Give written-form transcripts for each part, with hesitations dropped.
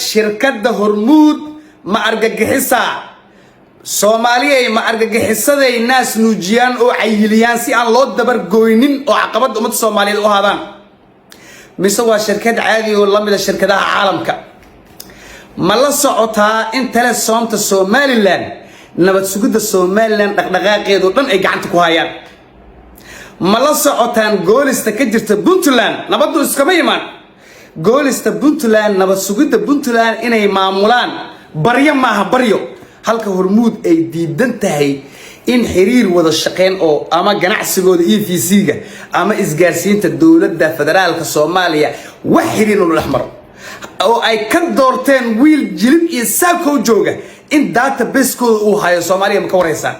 Shirkadda Hormuud ma argagixisaa? Soomaaliyay, ma argagixisaday naas nuujiyaan oo cayiliyaan si aan loo dabargoynin oo caqabadda ummadda Soomaaliyeed u ahaadaan, mise waa shirkad caadi oo lamida shirkadaha caalamka? Ma la socotaa in Telesomta Somaliland, nabad sugidda Somaliland dhaqdhaqaaqeedu dhan ay gacanta ku hayaan? Ma la socotaan goolista ka jirta Puntland? Nabaddu iskama imaan. Goolista Puntland, nabad sugidda Puntland inay maamulaan baryo maaha, baryo. Halka Hormuud ay diidan tahay in xiriir wada shaqeyn oo ama ganacsigooda EVC-ga ama isgaarsiinta dowladda federaalka Soomaaliya wax xiriir uu dhex maro, oo ay ka doorteen wiil Jilib iyo Saakow jooga in database-kooda uu hayo. Soomaaliya, ma ka warhaysaan?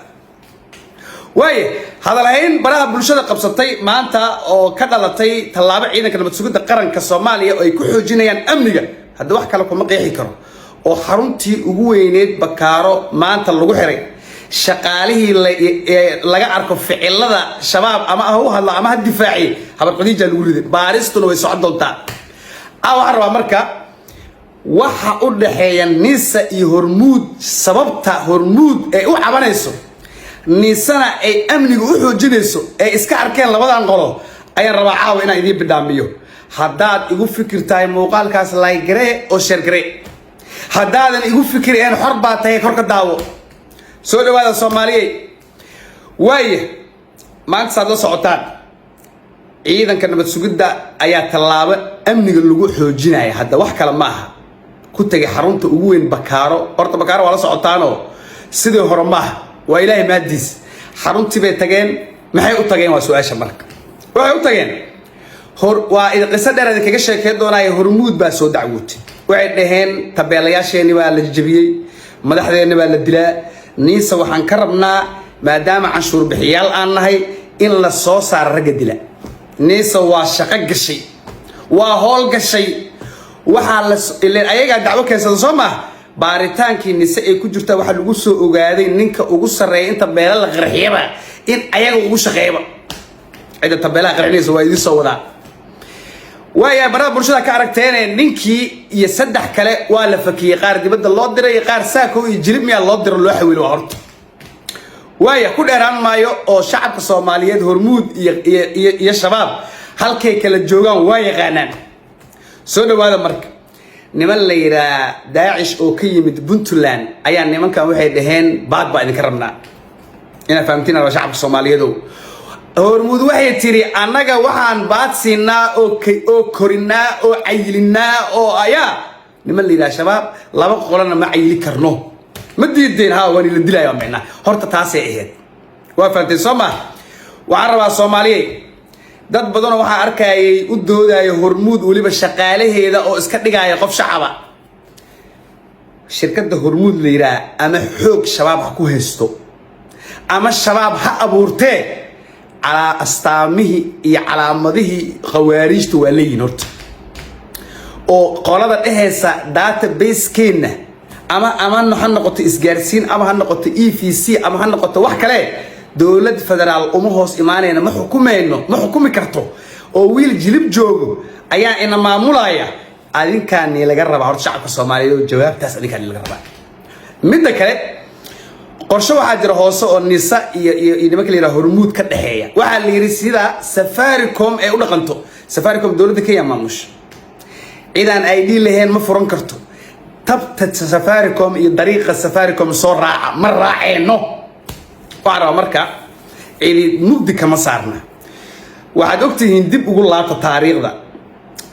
Waaye, hadalhayn baraha bulshada qabsatay maanta oo ka dhalatay tallaabo ciidanka nabad sugidda qaranka Soomaaliya oo ay ku xoojinayaan amniga, hadda wax kale kuma qeexi karo, oo xaruntii ugu weyneyd Bakaaro maanta lagu xiray shaqaalihii laga arko ficilada Shabaab, ama ha u hadla ama ha difaaciye, Habar Khadiija lagu riday. Baaristuna way socon doontaa. Waxaan rabaa marka waxa u dhaxeeya NISA iyo Hormuud, sababta Hormuud ay u cabanayso, NISAna ay amniga u xoojinayso, ay iska arkeen labadan qolo, ayaan rabaa caawa inaan idiin bidhaamiyo. Haddaad igu fikir tahay, muuqaalkaas like garee oo share garee. Haddaadan igu fikireen, xor baa tahay, kor ka daawo. Soo dhawaada, Soomaaliyey. Waaya, maanta saad la socotaan, ciidanka nabad sugidda ayaa tallaabo amniga lagu xoojinaya, hadda wax kale ma aha, ku tegay xarunta ugu weyn Bakaaro. Horta Bakaaro waa la socotaanoo sidii hore maaha, waa Ilaahay maadiis. Xaruntii bay tageen. Maxay u tageen waa su-aasha. Marka waxay u tageen hor waa qiso dheer idinkaga sheekeyn doonaayo. Hormuud baa soo dacwootay. Waxay dhaheen tabeelayaasheenni baa la jabiyey, madaxdeenni baa la dilaa. NISA waxaan ka rabnaa, maadaama canshuur bixiyaal aan nahay, in la soo saaro ragga dila. NISA waa shaqo gashay, waa howl gashay. Waxaa la ileen ayagaa dacwo keensada, soo maaha? Baaritaankii NISA ay ku jirtaa waxaa lagu soo ogaaday ninka ugu sarreeya inta beela la qarxiyaba in ayaga ugu shaqeeyaba. Cidda tabeelaha qarxinaysa waa idiin soo wadaa. Waaya, baraha bulshada ka aragteene, ninkii iyo saddex kale waa la fakiyey. Qaar dibadda loo diray, qaar Saako iyo Jilib miyaa loo diro, loo xawilo. Waa horta waaya, ku dheeraan maayo oo shacabka Soomaaliyeed Hormuud iyo Shabaab halkay kala joogaan waa yaqaanaan. Soo dhawaada. Marka niman la yidhaah Daacish oo ka yimid Puntland ayaa nimankan waxay dhaheen baad baa idinka rabnaa. Inaad fahamtiin waa shacabka Soomaaliyeedow. Hormuud waxay tiri annaga waxaan baad siinaa oo korinaa oo cayilinaa oo ayaa niman la yidhaha Shabaab. Laba qolana ma cayili karno, ma diideen? Ha, waan ila dilaya micnaa. Horta taasay ahayd, waa fahamteen, soo ma? Waxaan rabaa, Soomaaliyey, dad badanoo waxaa arkayay u doodaya Hormuud, weliba shaqaalaheeda oo iska dhigaya qof shacaba. Shirkadda Hormuud la yidhaah ama xoog Shabaab ha ku haysto ama Shabaab ha abuurtee, calaa astaamihii iyo calaamadihii khawaariijta waa leeyihin. Horta oo qolada dhehaysa database-keenna ama ha noqoto isgaarsiin ama ha noqoto EVC ama ha noqoto wax kale, dowlad federaal uma hoos imaanayna, ma xukumayno, ma xukumi karto, oo wiil Jilib joogo ayaa ina maamulaya. Adinkaani laga rabaa horta, shacabka Soomaaliyeed, oo jawaabtaas adinkaani laga rabaa. Midda kale, qorshe waxaa jira hoose oo NISA iyo nimanka la yidhaha Hormuud ka dhexeeya. Waxaa la yidhi sida Safaricom ay u dhaqanto, Safaricom dowladda Kenya maamusha, cidaan ID lahayn ma furan karto. Tabta Safaricom iyo dariiqa Safaricom soo raaca, ma raaceyno. Waxaan rabaa marka, cidi mugdi kama saarna. Waxaad ogtihiin, dib ugu laabta taariikhda,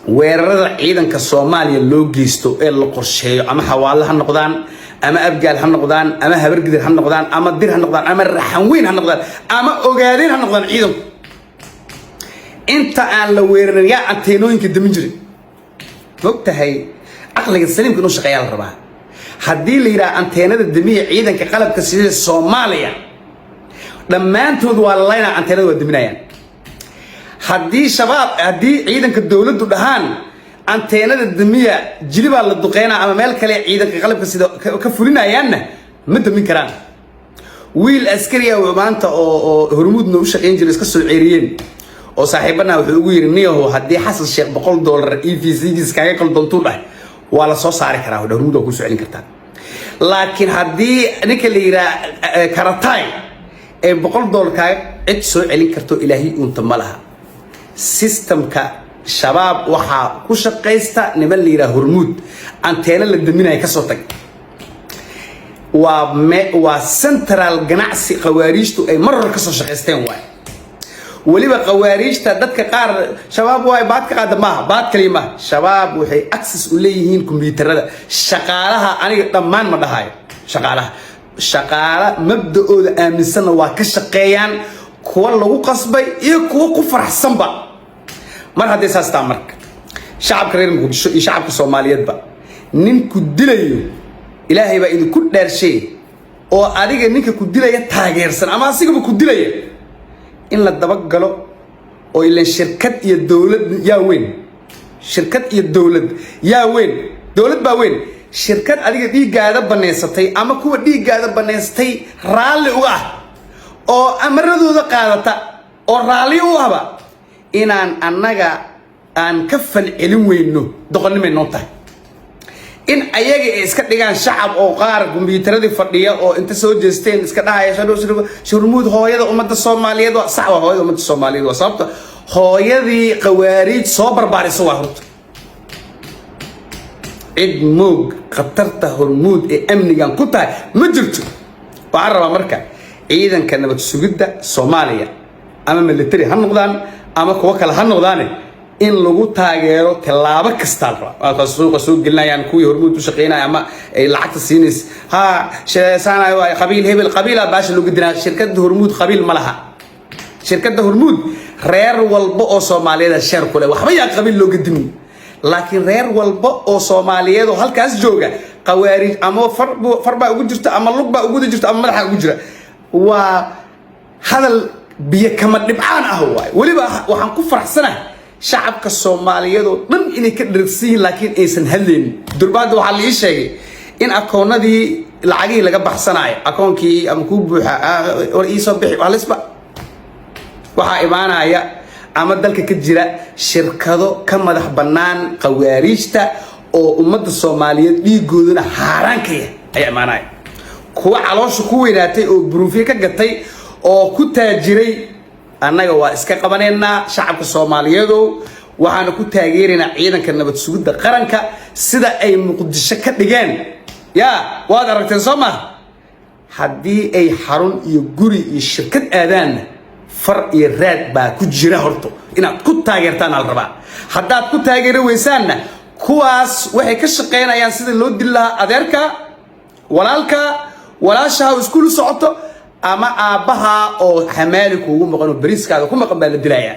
weerarada ciidanka Soomaaliya loo geysto ee la qorsheeyo, ama Xawaale ha noqdaan, ama Abgaal ha noqdaan, ama Habargidir ha noqdaan, ama Dir ha noqdaan, ama Raxanweyn ha noqdaan, ama Ogaadeen ha noqdaan, ciidanku inta aan la weerarin yaa anteenooyinka damin jiray? Og tahay, caqliga saliimka inuu shaqeeyaa la rabaa. Haddii la yidhaha anteenada damiya, ciidanka qalabka sida Soomaaliya dhammaantood waa laynaa, anteenada waa daminayaan. Haddii Shabaab, haddii ciidanka dowladdu dhahaan anteenada damiya, Jilibaa la duqeynaa ama meel kale ciidanka qalabka sida ka fulinayaanna, ma damin karaan. Wiil askari ah maanta oo Hormuudna u shaqayn jiray, iska soo ceeriyeen, oo saaxiibana, wuxuu ugu yidhi: "Niyahow, haddii Xasan Sheekh $100 EVC-giis kaaga qaldoontuu dhahay, Waa la soo saari karaa, Hormuud waa kusoo celin kartaa. Laakiin haddii ninka la yidhaha Karatay ee $100 kaaga, cid soo celin karto Ilaahay uunta ma laha. Systemka Shabaab waxaa ku shaqaysta niman la yidhaha Hormuud. Anteena la daminaya kasoo tag, waa central ganacsi khawaariijtu ay mar hore kasoo shaqaysteen waay. Weliba khawaariijta dadka qaar Shabaab waay baad ka qaada maaha, baad kaliya maaha. Shabaab waxay access u leeyihiin kombiyuutarada shaqaalaha. Aniga dhammaan ma dhahayo shaqaalaha, shaqaala mabda-ooda aaminsanna waa ka shaqeeyaan, kuwa lagu qasbay iyo kuwa ku faraxsanba. Mar hadday saas taa, marka shacabka reer Muqdisho iyo shacabka Soomaaliyeedba, ninku dilayo, Ilaahay baa idinku dhaarshay, oo adiga ninka ku dilaya taageersan ama asigaba ku dilaya, in la dabagalo oo ilan shirkad iyo dowlad yaa weyn? Shirkad iyo dowlad yaa weyn? Dowlad baa weyn. Shirkad adiga dhiiggaada banaysatay ama kuwa dhiiggaada banaystay raalli uga ah oo amaradooda qaadata oo raalli u ahba, inaan annaga aan ka falcelin weyno doqonnimay noo tahay. In ayaga ay iska dhigaan shacab oo qaar kombiyuutaradii fadhiya oo inta soo jeesteen iska dhahaya Hormuud hooyada ummadda Soomaaliyeed, waa sax, waa hooyada ummadda Soomaaliyeed. Waa sababta hooyadii khawaariij soo barbaariso waa horta. Cid moog khatarta Hormuud ee amnigan ku tahay ma jirto. Waxaan rabaa marka ciidanka nabad sugidda Soomaaliya, ama military ha noqdaan ama kuwo kale ha noqdaane, in lagu taageero tallaabo kastaa la rabaa. Waa suuqa soo gelinayaan kuwii Hormuud u shaqeynaya ama ay lacagta siinaysa. Ha sheesaanayo waay qabiil hebel, qabiila baasha looga dinaa. Shirkadda Hormuud qabiil ma laha. Shirkadda Hormuud reer walba oo Soomaaliyeed share ku leh. Waxba yaa qabiil looga dinin, laakiin reer walba oo Soomaaliyeed oo halkaas jooga qawaariij ama far baa ugu jirta ama lug baa ugu jirta ama madaxa ugu jira. Waa hadal biyo kama dhibcaan ah waay. Weliba waxaan ku faraxsanahay shacabka Soomaaliyeed oo dhan inay ka dhergsan yihiin, laakiin aysan hadlaynin. Durbaadda waxaa la ii sheegay in akoonadii lacagihii laga baxsanayo, akoonkii ama kuu buuxa war iisoo bixi halisba. Waxaa imaanaya ama dalka ka jira shirkado ka madax bannaan khawaariijta oo ummadda Soomaaliyeed dhiigooduna xaaraan ka yahay ayaa imaanaya. Kuwa caloosha ku weynaatay oo buruufyo ka gatay oo ku taajiray, annaga waa iska qabanaynaa. Shacabka Soomaaliyeedow, waxaana ku taageeraynaa ciidanka nabad sugidda qaranka sida ay Muqdisho ka dhigeen. Yaa waad aragteen soo maha? Haddii ay xarun iyo guri iyo shirkad aadaanna, far iyo raad baa ku jira. Horto inaad ku taageertaan al rabaa. Haddaad ku taageeri weysaanna, kuwaas waxay ka shaqaynayaan sida loo dili lahaa adeerka, walaalka, walaashaha oo iskuul socoto, ama aabbaha oo xamaali kuugu maqan oo bariiskaada ku maqan baa la dilayaa.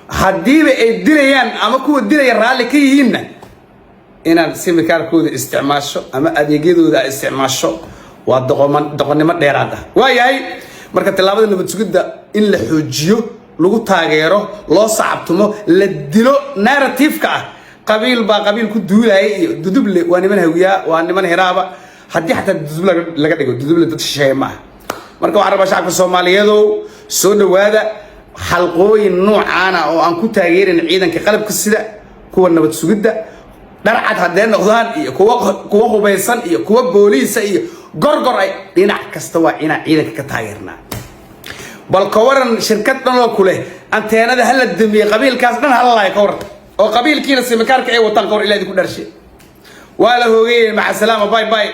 Haddiiba ay dilayaan ama kuwa dilaya raalli ka yihiinna, inaad simikaarkooda isticmaasho ama adeegyadooda isticmaasho waa doqoman, doqonnimo dheeraad ah. Waayahay, marka tallaabada nabad sugidda in la xoojiyo, lagu taageero, loo sacabtumo, la dilo narrative-ka ah qabiil baa qabiil ku duulaya iyo Duduble waa niman Hawiyaa, waa niman Hiraaba. Haddii xataa Duduble laga dhigo, Duduble dad shisheeye ma aha. Marka waxaan rabaa shacabka Soomaaliyeedow, soo dhowaada xalqooyin noocaana oo aan ku taageerin ciidanka qalabka sida kuwa nabad sugidda, dharcad haddee noqdaan iyo kuwa hubaysan iyo kuwa booliisa iyo Gorgor, ay dhinac kasta waa inaan ciidanka ka taageernaa. Bal ka waran shirkad dhan oo kuleh anteenada hala damiyey, qabiilkaas dhan hala laayo, ka waran oo qabiilkiina simikaarka ay wataan? Ka war, ilaa idinku dharshe, waa la hoogayay. Maca salaama, bye bye.